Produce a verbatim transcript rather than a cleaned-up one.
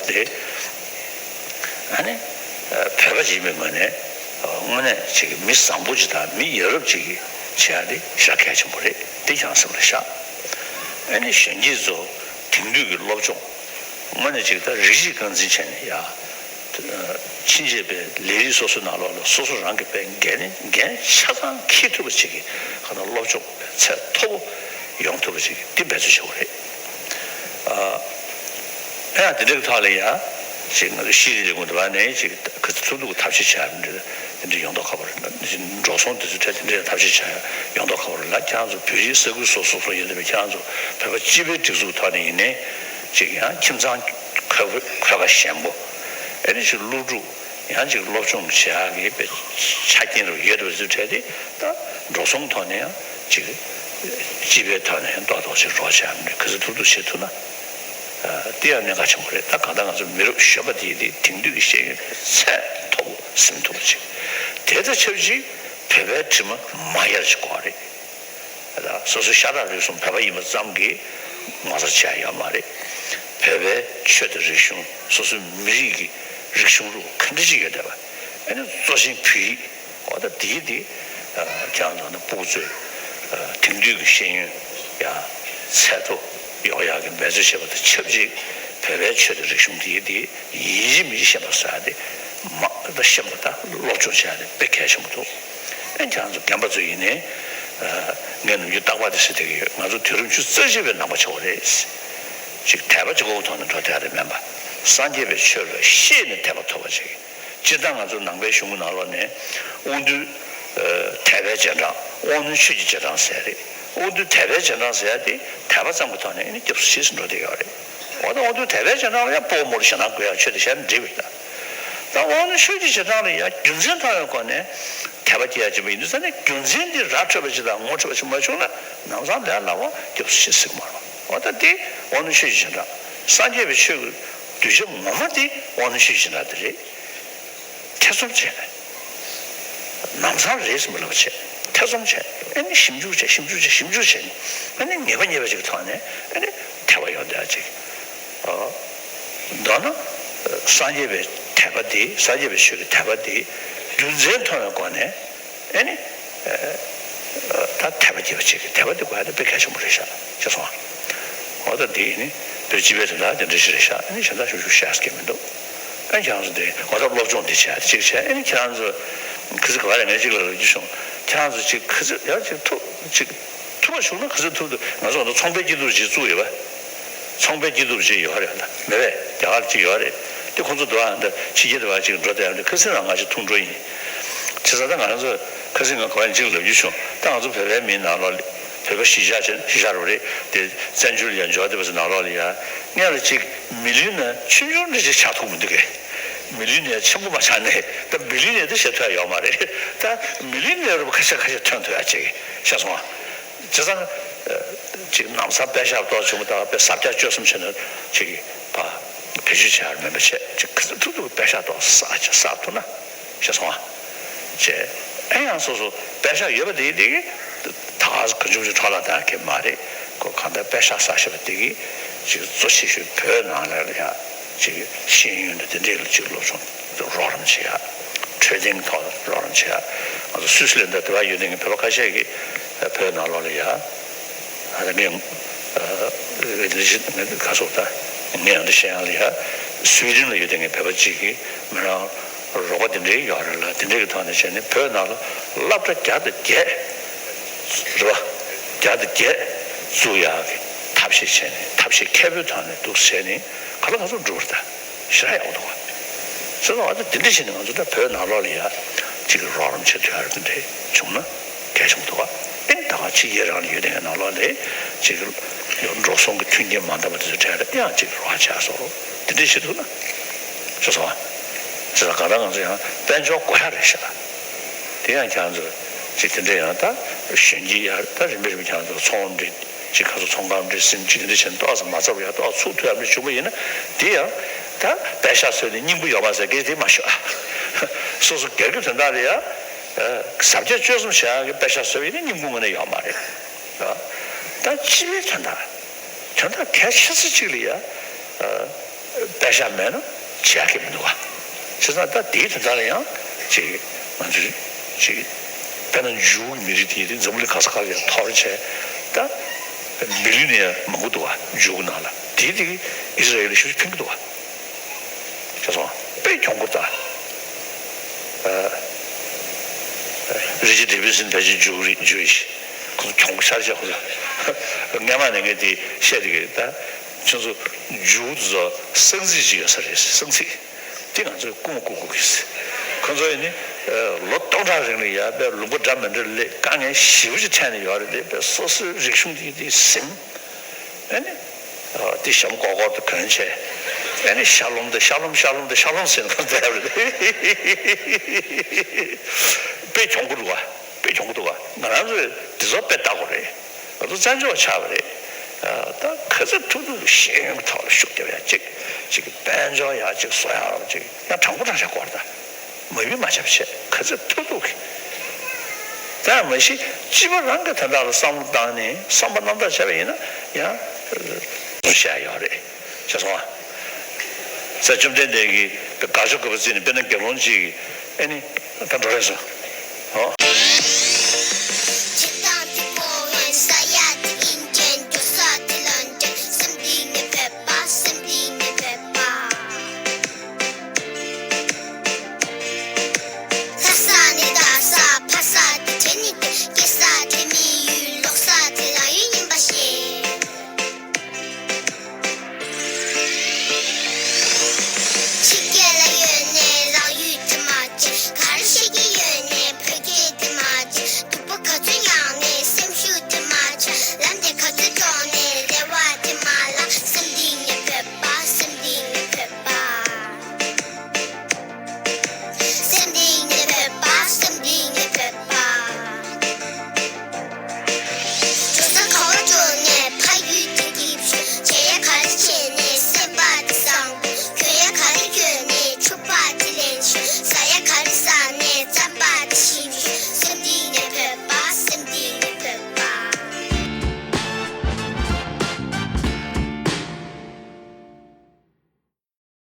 དེ། ཨ་ནི། བོད་པ་ཅིག་ཡིན་པའི་ངོས་ནས། དངོས་གནས་ཅིག་མི་བཟང་པོ་ཅིག་དང་མི་ཡ་རབས་ཅིག་གིས་བྱེད་ཡ་དེ་ཞེ་དྲག་གལ་ཆེན་པོ་རེད། དེ་ཀྱང་སེམས་ལ་བཞག་ཨ་ནི་གཞོན་སྐྱེས་ཚོ་དེང་དུས་ཀྱི་སློབ་སྦྱོང་། དངོས་གནས་ཅིག་ད་རིགས་གཅིག་རྐང་འཛིན་བྱས་ནས་ཡ། ཕྱིན་ཆད་པའི་ལས་རིགས་སོ་སོའི་ནང་ལོགས་ལ་སོ་སོ་རང་གི་དཔེ་འགན་འགན་ཆ་ཚང་འཁྱེར་ཐུབ་པ་ཅིག་གི་ཁ་ན་སློབ་སྦྱོང་ཚད་མཐོ་པོ་ཡོང་ཐུབ་པ་ཅིག་འདི་འབད་རྩོལ་བྱེད་དགོས་རེད། ཨ། ཡང་དེ་འདྲའི་ཐོག་ལ་ཡང་ཅིག་ང་ཚོ་ཤེས་རིག་ལས་ཁུངས་དེ་བ་ནས་ཅིག་ག་ཚོད་ཐུབ་ཐུབ་ཐབས་ཤེས་བྱ་ཡ་འདི་འདྲ་ཡོང་མདོག་ཁ་པོ་རེད། འགྲོ་སོང་དེ་ཚོ་ཐད་དེ་འདྲའི་ཐབས་ཤེས་བྱ་ཡ་ཡོང་མདོག་ཁ་པོ་རེད་ལ། ཁྱེད་རང་ཚོ་བོད་རིགས་ས་ཁུལ་སོ་སོ་སོ་ཡོད་བསྡད་པའི་ཁྱེད་རང་ཚོ་བོད་པ་སྤྱི་པའི་སྒྲིག་འཛུགས་ཐོག་ནས་ཡིན་ནའི་ཅིག་ཡང་ཁྱིམ་ཚང་འཁོས་འཁོས་ཀ་ཞན་པོ། ཨེ་ནི་ཅིག་སློབ་ཕྲུག་ཡང་ཅིག་སློབ་སྦྱོང་བྱེད་ཡག་གི་དཔེ་ཆ་རྐྱེན་རུ་ཡོད་པ་ཚོའི་གྲས་དེ་ད་འགྲོ་སོང་ཐོག་ནས་ཡང་ཅིག་སྤྱི་པའི་ཐོག་ནས་ཡང་ཏོག་ཏོག་ཅིག་རོགས་བྱེད་ཡག་ག་ཚོད་ཐུབ་ཐུབ་བྱེད་ཐུབ་ན། ཨ། དེ་ཡང་གནད་འགག་ཆེན་པོ་རེད། ད་གང་ལྟར་ང་ཚོ་མི་རབས་གཞོན་པ་དེ་དེ་དེང་དུས་ཀྱི་ཤེས་ཡོན་ཚད་མཐོ་པོ་ཟིན་ཐུབ་པ་ཅིག་དེ་དང་ཆབས་ཅིག་བོད་པའི་དྲི་མ་མ་ཡལ་ཅིག་དགོས་རེད། ད་སོ་སོའི་ཤ་ཁྲག་རུས་གསུམ་བོད་པ་ཡིན་པ་ཙམ་གྱིས་ངོ་མཚར་ཆེ་ཡ་ཡོད་མ་རེད། བོད་པའི་ཆོས་དང་རིག་གཞུང་སོ་སོའི་མི་རིགས་ཀྱི་རིག་གཞུང་ལུགས་ག་འདྲ་ཅིག་ཡོད་བསྡད་པ། ཨ་ནི་གཙོ་ཆེན་བོད་ཡིག་འོ་ད་དེའི་དེ་ཁྱེད་རང་ཚོ་ནི་སྤུག་ཚོས་དེང་དུས་ཀྱི་ཤེས་ཡོན་ཡ་ཚད་མཐོ་ཡོང་ཡག་གི་འབད་རྩོལ་བྱེད་པ་དང་ཆབས་ཅིག་བོད་པའི་ཆོས་དང་རིག་གཞུང་དེའི་དེ་ཡིན་གཅིག་མིན་གཅིག་ཤེས་པ་ཟེར་ཡ་དེ་མ་ད་ཤེས་པ་དང་སློབ་སྦྱོང་བྱེད་ཡ་དེ་དཔེ་གལ་ཆེན་པོ་འདུག་ཨེ་ཁྱེད་རང་ཚོ་རྒན་པ་ཚོ་ཡིན་ནའི། ངས་ནམ་རྒྱུན་རྟག་པར་དེ་ཟེར་བསྡད་ཀྱི་ཡོད། ང་ཚོ་དུས་རབས་ཉི་ཤུ་རྩ་གཅིག་པའི་ནང་པ་ཆགས་པ་རེད། ཅིག་དད་པ་གཅིག་པོའི་ཐོག་ནས་འགྲོ་བསྡད་ཡ་རེད་མིན་པ། སངས་རྒྱས་པའི་ཆོས་ལ་ཤེས་ནས་དད་པ་ཐོབ་པ་ཅིག་སྤྱིར་བཏང་ང་ཚོ་ནང་པའི་གཞུང་གི་ནང་ལོགས་ནས་དབང་འདུས་དད་པའི་རྗེས་འབྲང་དབང་རྣོན་ཆོས་ཀྱི་རྗེས་འབྲང་ཟེར་ཡ་རེད། དབང་འདུས་དད་པའི་རྗེས་འབྲང་ཟེར་ཡ་དེ་དད་པ་ཙམ་གྱི་ཐོག་ནས་ཨ་ནི་སྐྱབས་སུ་མཆི་ཟེར་འགྲོ་བསྡད་ཡོད་རེད། འོ་ད་དབང་འདུས་དད་པའི་རྗེས་འབྲང་ལ་ཡང་དཔའ་བོ་མོ་ལ་ཞེད་སྣང་དགོས་ཡག་ཆོས་དེ་བཤད་ན་འགྲིག་པ་ཡིན་ད། ད་དབང་རྣོན་ཆོས་ཀྱི་རྗེས་འབྲང་ལ་ཡང་རྒྱུ་མཚན་མཐོང་བའི་སྒོ་ནས་དད་པ་སྐྱེ་ཡག་ཅིག་མ་ཡིན་དུས་ཙང་ནས་རྒྱུ་མཚན་འདི་ར་འཕྲོད་པ་ཅིག་དང་ངོ་འཕྲོད་པ་ཅིག་མ་བྱུང་ན་ལམ་སང་ལས་སླ་བོ་སྐྱབས་སུ་མཆི་ཟེར་གྱི་མ་རེད། འོ་ད་དེ་དབང་རྣོན་ཆོས་ཀྱི་རྗེས་འབྲང་། སངས་རྒྱས་པའི་ཆོས་ཀྱི་གདུལ་བྱ་ངོ་མ་དེ་དབང་རྣོན་ཆོས་ཀྱི་རྗེས་འབྲང་དེ་རེད། ཐེ་ཚོམ་བྱས་ནས། ལམ་སང་རེད་ཟེར་མི་ལབ་བྱས། ཐེ་ཚོམ་བྱས། ཨ་ནི་ཞིབ་འཇུག་བྱས་ཞིབ་འཇུག་བྱས་ཞིབ་འཇུག་བྱས་ནས་ཨ་ནི་ངེས་པ་རྙེད་པ་ཅིག་ཐོག་ནས་ཨ་ནི་ཐེ་བ་ཡོང་བསྡད་ཅིག་ཨོ། མདོར་ན། སངས་རྒྱས་པའི་དད་པ་དེ་སངས་རྒྱས་པའི་ཆོས་ཀྱི་དད་པ་དེ་རྒྱུ་མཚན་མཐོང་བའི་སྒོ་ནས་ཨ་ནི། ད་དད་པ་སྐྱེ་བ་ཅིག་དད་པ་དེ་དགོས་ཡ་དེ་དཔེ་གལ་ཆེན་པོ་རེད་ཤག་ཅེས་གསུངས། འོ་ད་འདི་ནི་བོད་སྤྱི་པའི་དོན་དག་དེ་འདྲ་ཞིག་རེད་ཤག་ཨ་ནི་གཞན་དག་ཞུ་ཞུ་བཤད་ས་སྐད་མི་འདུག་ཨ་ནི་ཁྱེད་རང་ཚོ་འདི་འོ་ད་སློབ་སྦྱོང་འདི་བྱས་ཏེ་ཅིག་བྱས་ཨ་ནི་ཁྱེད་རང་ཚོ་ཁི་ཚི་ག་བ་རེ་ངས་ཅིག་ལ་ལབ་རྒྱུ་བྱུང་། ཁྱེད་རང་ཚོ་ཅིག་ཁི་ཚི་ཡང་ཅིག་ཐུབ་ཅིག་ཐུབ་པ་བྱུང་ན་ག་ཚོད་ཐུབ་ཐུབ། ང་ཚོ་འོ་ད་ཚོང་པའི་སྐྱིད་སྡུག་ཅིག་བཙུགས་ཡོད་པ། ཚོང་པའི་སྐྱིད་སྡུག་ཅིག་ཡོད་རེད་ད་མེད་པས། རྒྱ་གར་ཅིག་ཡོད་རེད། དེ་ཁོང་ཚོ་འདུག་ཨ་འདི་ཕྱི་རྒྱལ་དུ་བ་ཅིག་འགྲོ་བསྡད་ཡོད་རེད། ཁ་སང་རང་ང་ཅིག་ཐུག་འགྲོ་ཡིན། བྱས་ཙང་ད་ང་རང་ཚོ་ཁ་སང་ང་ག་བ་ཅིག་ལབ་རྒྱུ་བྱུང་། ད་ང་ཚོ་བོད་པའི་མིའི་ནང་ལོགས་བོད་པ་གཞིས་ཆགས་ཆེན་གཞིས་ཆགས་རུ་རེད་དེ་བཙན་བྱོལ་ཡང་འབྱོར་བསྡད་པ་ཚོ་ནང་ལོགས་ལ་ཡ་སྔོན་ལ་ཅིག་མི་ལི་ནེ་ཆུང་ཆུང་འདྲ་ཅིག་ཆགས་ཐུབ་མི་འདུག་གས། མི་ལི་ནེ་ཆེན་པོ་མ་ཆགས་ནས་ད་བི་ལི་ནེ་དེ་བྱེད་ཐུབ་ཡ་ཡོད་མ་རེད། ད་མི་ལི་ནེ་རུ་ཁ་ཤས་ཁ་ཤས་ཐོན་ཐུབ་ཡ་ཅིག་ཤེས་སོང་ཨ། བྱས་ཙང་། ཅིག་ལམ་སང་པད་ཤག་ཏོག་ཆུང་ངུ་དང་པད་ཟབ་རྒྱ་བཅུ་གསུམ་བྱས་ན་ཅིག་ཕ་བེད་སྤྱོད་བྱ་ཡ་མེད་པ་བྱས་ཅིག་ག་ཚོད་ཐུབ་ཐུབ་པད་ཤག་ཏོག་བསགས་ཅིག་བསགས་ཐུབ་ན་ཤེས་སོང་ཨ། ཅེ། ཨེ་ཡང་སོ་སོ་པད་ཤག་ཡོད་པ་དེ་དེ་གི་ད་ག་ཆུང་ཆུང་འཕྲོ་བརླག་བཏང་གི་མ་རེད། ཁོ་གང་ལྟར་པད་ཤག་བསགས་ཤེས་པ་དེ་གི་ཅིག་གཙོ་ཆེ་ཤོས་བོད་ནང་ལ་ཡ་ཅིག་ཤེས་ཡོན་དང་དེ་འདྲས་ལ་ཅིག་སློབ་སྦྱོང་རོགས་རམ་བྱེད་ཡ། འཕྲོད་བསྟེན་ཐོག་རོགས་རམ་བྱེད་ཡ། ང་ཚོ་སུད་སི་ལན་ད་དེ་བ་ཡོད་དེ་ངས་བོད་པ་ཁ་ཤས་ཀྱིས་བོད་ནང་ལོགས་ལ་ཡ། ཨ་ནི་ངས་ཨ་ངས་ག་སོགས་ད་ངས་ཡང་འདི་བཤད་ཡང་ལ་ཡ། སུའི་ཌེན་ལ་ཡོད་དེ་ངས་བོད་པ་གཅིག་གིས་མི་རང་རོགས་པ་དེ་འདྲའི་ཡོད་རེད་ལ་དེ་འདྲའི་གི་ཐོག་ནས་བྱས་ནས་བོད་ནང་ལ་སློབ་གྲྭ་བརྒྱ་དང་བརྒྱད་རེད་བ། བརྒྱ་དང་བརྒྱད་བཙུགས་ཡག་གི་ཐབས་ཤེས་བྱས་ནས་ཐབས་ཤེས་མཁས་པོའི་ཐོག་ནས་འདུག་བྱས་ནས་ག་ལ་ག་ཚོད་འགྲུབ་པ་རེད་ད། ཞེ་དྲག་ཡག་པོ་འདུག་བ། བྱས་ཙང་ཨ་ད་དེ་འདྲ་བྱས་ནས་ང་ཚོ་ད་བོད་ནང་ལོགས་ལ་ཡ་ཅིག་རོགས་རམ་བྱེད་ཐུབ་ཡ་རེ་དེ་འདྲ་བྱུང་ན་གལ་ཆེན་པོ་འདུག་བ། ཨེ་ད་ག་ཕྱི་རྒྱལ་རང་ལ་ཡོད་དེ་ནང་ལོགས་ལ་ཅིག་འགྲོ་སོང་གི་མཐུན་རྐྱེན་མ་འདང་བ་དེ་ཚོ་གྲས་ལ་ཨེ་ཡང་ཅིག་རོགས་བྱས་སོ་དེ་འདྲ་བྱེད་ཐུབ་ན་ཤེས་སོང་བ། བྱས་ཙང་གང་ལྟར་ང་ཚོ་ཡང་དཔལ་འབྱོར་དགོས་ཡ་རེད་ཤག་དེ་ཡང་ཁྱེད་ཚོ་ཅིག་དེ་འདྲ་ཡང་ད་གཞོན་སྐྱེས་ཡ་ད་རིམ་པས་རིམ་པས་ཁྱེད་ཚོ་ཚོང་འབྲེལ། ཅིག་ཁ་སོ་ཚོང་ཁང་འདྲ་སེམས་ཅིག་འདི་བྱས་ཏོག་ཙམ་མ་ཚར་བ་ཡང་ཏོག་ཚུགས་ཐུབ་ཡ་མི་བྱུང་བ་ཡིན་ན་དེ་ཡང་ད་པད་ཤག་ཟོས་ནས་སྙིང་པོ་ཡོད་མ་ཟེར་གི་དེ་མ་ཤོད། སོ་སོ་སྒེར་གྱི་དོན་དག་ལ་ཡང་ཟབ་རྒྱ་བཅོས་གསུམ་བྱ་ཡ་གི་པད་ཤག་ཟོས་པ་ཡིན་ན་སྙིང་པོ་ངོས་ནས་ཡོད་མ་རེད། ད་སྤྱི་པའི་དོན་དག་དོན་དག་གལ་ཆེ་ས་གཅིག་ལ་ཡ། པད་ཤག་མེད་ན་བྱེད་ཡག་གི་མི་འདུག་བ། བྱས་ཙང་ད་དེའི་དོན་དག་ལ་ཡང་ཅིག་ང་ཚོས་ཅིག་དཔེར་ན་འཇུའུ་གི་མི་རིགས་དེ་དེ་འཛམ་བུ་གླིང་ག་ས་ག་ལ་ཡང་ཐོར་བྱས། ད་བི་ལི་ནི་ཡར་མང་པོ་འདུག་བ། འཇུའུ་གི་ནང་ལ་དེ་དེ་ཨི་སི་ར་ཨེལ་ལ་ཞེ་པོ་ཕན་གྱི་འདུག་བ། ཤེས་སོང་། དཔེ་གྱོང་པོ་ད། རི་ཇི་ཌེ་བི་སན་ཕལ་ཆེར་འཇུའུ་རེད། འཇུའུ་ཡིན། ཁོ་ཚོ་གྱོང་པོ་ཤར་ཤར་ཁོ་ཚོ། སྔན་མ་ནས་ངས་དེ་བཤད་དེ་གི་ད། ཁྱོད་ཚོ་འཇུའུ་དེ་ཚོ་གསང་ཚིག་ཅིག་ཡོད་ས་རེད། གསང་ཚིག་དེ་ང་ཚོས་སྐུ་ངོ་བསྐུར་དགོས་ཀྱི། ཁོ་ཚོ་ཡིན་ནི་ལོ་སྟོང་ཕྲག་རིང་ལ་ཡ་དཔེ་ལུང་པ་འདྲ་མི་འདྲ་སླེབས། དཀའ་ངལ་ཞེ་པོ་ཅིག་འཕྲད་ནས་ཡོད་རེད་དེ། དཔེ་སོ་སོའི་རིག་གཞུང་དེ་དེ་ཟིན། ཨ་ནི། ཨ། དེ་ཞྭ་མོ་ཀོག་ཀོག་དེ་གོན་བྱས། ཨ་ནི་ཤར་ལྷུམ་དེ་ཤར་ལྷུམ་ཤར་ལྷུམ་དེ་ཤར་ལྷུམ་ཟེར་ནས་བསྡད་པ་རེད། དཔེ་གྱོང་པོ་འདུག་བ། དཔེ་གྱོང་པོ་འདུག་བ། ང་རང་ཚོས་དེ་ཚོ་དཔེ་བལྟ་དགོས་རེད། ང་ཚོ་བཙན་བྱོལ་བ་ཆགས་པ་རེད། ཨ། ད་ག་ཚོད་ཐུབ་ཐུབ་ཤེས་ཡོན་གྱི་ཐོག་ལ་ཤུགས་རྒྱབ་ཡ་ཅིག་ཅིག་དཔལ་འབྱོར་ཡ་ཅིག་བཟོ་ཡ་ཅིག་ཡང་དྲང་པོ་དྲང་བཞག་དགོས་རེད་ད། མ་ཡུལ་མ་ཆགས་པ་བྱས། ག་ཚོད་ཐུབ་ཐུབ་ཀྱིས། དེ་ཡང་མ་གཞི་སྤྱི་པ་རང་གི་དོན་དག་ལ་བསམ་བློ་བཏང་ནས་བསམ་པ་རྣམ་དག་བྱས་པ་ཡིན་ན་ཡང་བཤད་ཡོད་རེད། ཤེས་སོང་ཨ། ས་བཅོམ་ལྡན་འདས་ཀྱིས་དགག་བྱ་དགོས་པ་བརྩིས་ནས། དཔེར་ན་དགེ་སློང་གཅིག་གིས་ཨ་ནི་ད་འགྲོ་རན་སོང་།